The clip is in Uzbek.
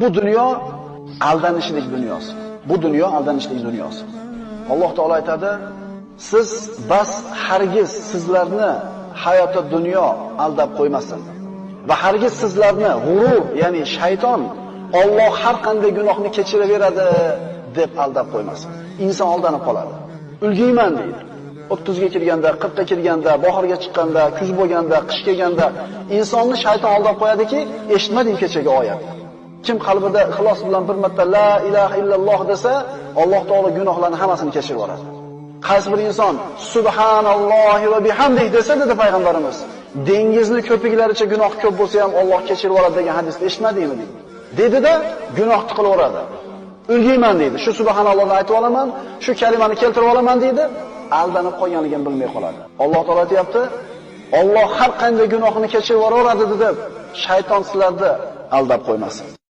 Bu dunyo aldanishlik dunyosi. Bu dunyo aldanishlik dunyosi. Alloh taolo aytadi: "Siz bas hargiz sizlarni hayotda dunyo aldab qo'ymasin va hargiz sizlarni g'urur, ya'ni shayton Alloh har qanday gunohni kechiraveradi deb aldab qo'ymasin." Inson aldanib qoladi. Ulgiyman deydi. 30 ga kirganda, 40 ga kirganda, bahorga chiqqanda, kuz bo'lganda, qish kelganda insonni shayton aldab qo'yadiki, eshitmading kechagi oyatni. Kim qalbida ixlos bilan bir marta la ilaha illalloh desa, Alloh taolo gunohlarni hammasini kechirib yuboradi. Qaysi bir inson subhanallohi va bihamdihi desa, dedi payg'ambarimiz, dengizni ko'piklaricha gunoh ko'p bo'lsa ham Alloh kechirib yuboradi degan hadisni eshitmadingmi deydi. Dedi-da, gunohni qilaveradi. Ulgiyman deydi. Shu subhanallohni aytib olaman, shu kalimani keltirib olaman deydi, aldanib qolganligini bilmay qoladi. Alloh taolo aytayapti, Alloh har qanday gunohini kechirib yuboradi deb shayton sizlarni aldab qo'ymasin.